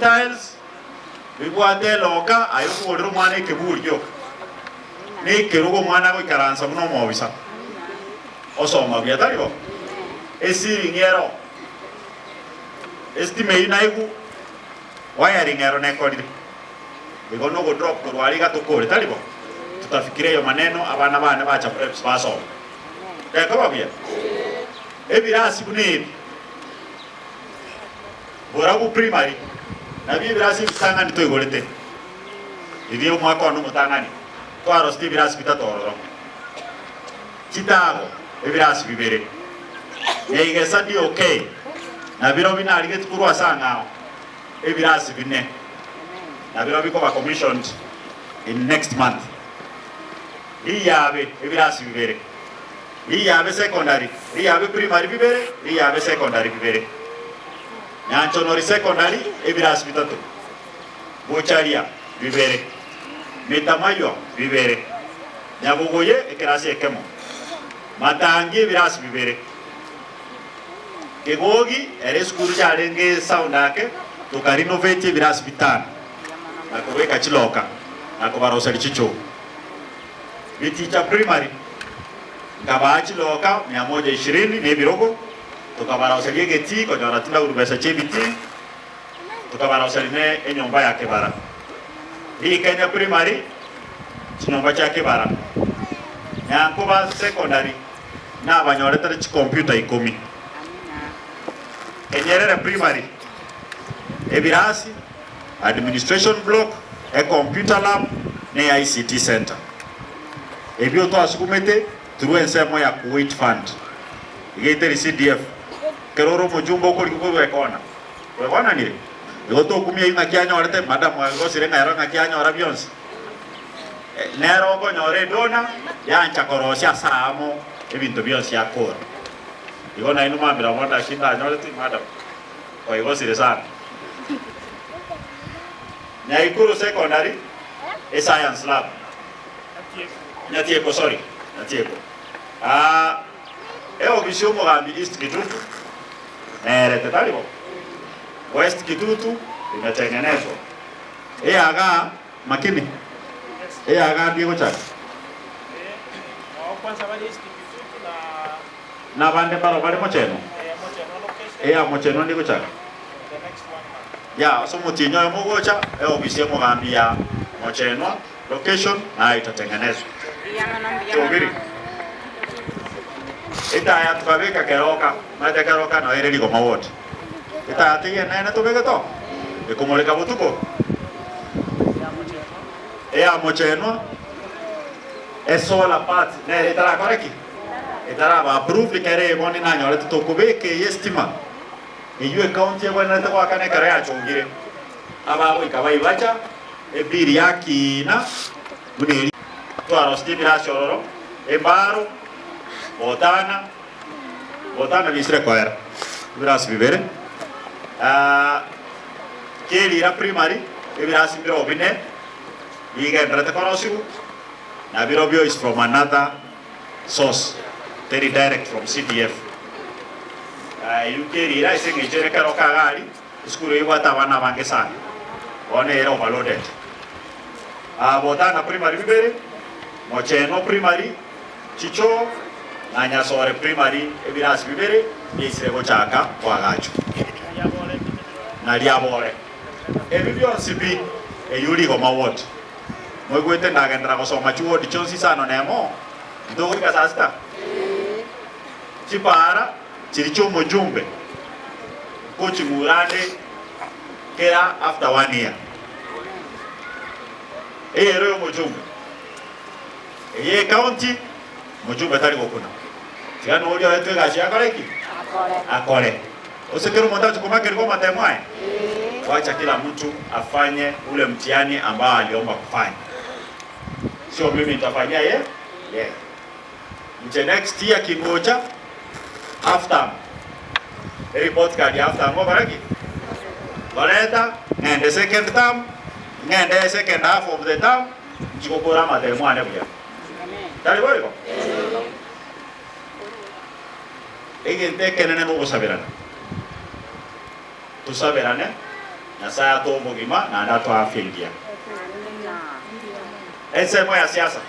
tiles, bibwate eloka aye okogorera omwana ekeburi gioka, na ekerogo omwana agoikaransa buna omobisa osoma buya, tari bo? Esiringi ero, esitima eyio naigwe wiring ero nekorire, igo nogodrop korwa aria iga tokore, tari bo? Tutafikiria ayo maneno abana bane bacha preps basoma. Tekoba buya? Ebirasi buna ebi. Borabu Primary nabio ebirasi ebitang'ani toigorete. Riria omwaka one omotang'ani twarosete ebirasi bitato ororo. Chitago ebirasi bibere. Nyaigesa DOK nabirobio narigetie korwa ase ang'ao ebirasi bine nabirobio bikoba commissioned in next month. Riyabe ebirasi bibere. Riyabe secondary, riyabe primary bibere, riyabe secondary bibere. Nyanchonori secondary ebirasi bitato, Bocharia bibere, Metamaywa bibere, Nyabogoye ekerasi ekemo, Matangi ebirasi bibere. Kegogi ere esukuru yarenge sound ake tokarinovetia ebirasi bitano na kobeka chiloka na kobaroseria chichoo. Biticha Primary, nkabaa chiloka mia moja ishirini na ebirogo, tokabaroseria egetii konyora tindaguru besa chi'ebitii, tokabaroseria ne enyomba ya kebara. Rikenya Primary, chinyomba chia kebara. Nyankoba Secondary, nabanyoretere chikompiuta ikomi. Kenyerere Primary, ebirasi, administration block, ecomputer lab, ne ICT centre. Ebio twasugumete through ensemo ya Kuwait Fund. Iga eteri CDF. Ekero ore omojumbe okorigia korwa ekona. Twegonanire? Igo tokumia eyio ng'aki anyorete, madam agosire ng'a ero ng'aki anyora bionsi. Nere okonyora edona yancha korosia ase aamo ebinto bionsi akora. Igo nainwe mwambera bono naki ndanyoreti madam. Kwaigosire sana. Nyaikuru secondary e science lab. Nyatieko sorry, Nyatieko. Ah, eofisi y'omogambi East Kitutu nerete tari bo? West Kitutu imetengenezwa. Eyaga makini. Eyaga ndi egochaka. Nabande mbaro bare mochenwa. Eya mochenwa ndi egochaka. Ya ase omotienyi oyomo ogocha, eofisi y'omogambi ya Mochenwa location nayo itatengenezwe. Chobiri. Etaya tukabeka keroka, omanyete keroka noyo ere rigoma ward. Etaya teiyo enene tobegete oo, ekomoreka botuko. Eya Mochenwa, esolar parts nere etarakore ki? Etaraba approved kere ebondi nanyorete tokobeka eye estima. Eyio ekaunti egwenerete goakana ekero yachongire abagoika baibacha ebiri yakiina buna eria. Twarosirie ebirasi ororo, embaro, gotana, gotana biisire koera ebirasi bibere. Kerira primary ebirasi mbirobio bine bigenderete korosigwa, na birobio is from another source teri direct from CDF. Eyio kerire ase eng'encho ere kero kagari esukuru eyio ebwate abana abange sana bono ere overloaded. Botana primary bibere, Mochenwa primary, Chichoo na Nyasore primary ebirasi bibere biaisire gochaka koagachwa. Na riabore. Ebi bionsi pi eyio Rigoma ward. Moigwete ndagenderera gosoma chiwodi chionsi isano nemo, ntogoika saa sita? Chipaara chiria chi'omojumbe nkoching'ura ande kera after one year. Eyero y'omojumbe, eye ecounty, mojumbe tari gokuna. Tiga noria oetwe egasi akore ki? Akore. Ose kera omonto ache komakerigwa amatemo aye? Wacha kila mtu afanye ule mtihani ambao aliomba kufanya. Sio mimi nitafanyia ye ye. Inche next year kingocha half term. Ereport card ya half term ngokora ki? Ngoreta ng'ende second term, ng'ende second half of the term, nchi gokora amatemo ane buya. Tari boigo? Egento ekenene nogosaberana. Tosaberane. Nyasae atoe obogima naende atoe afya engiya. Ensemo ya siasa.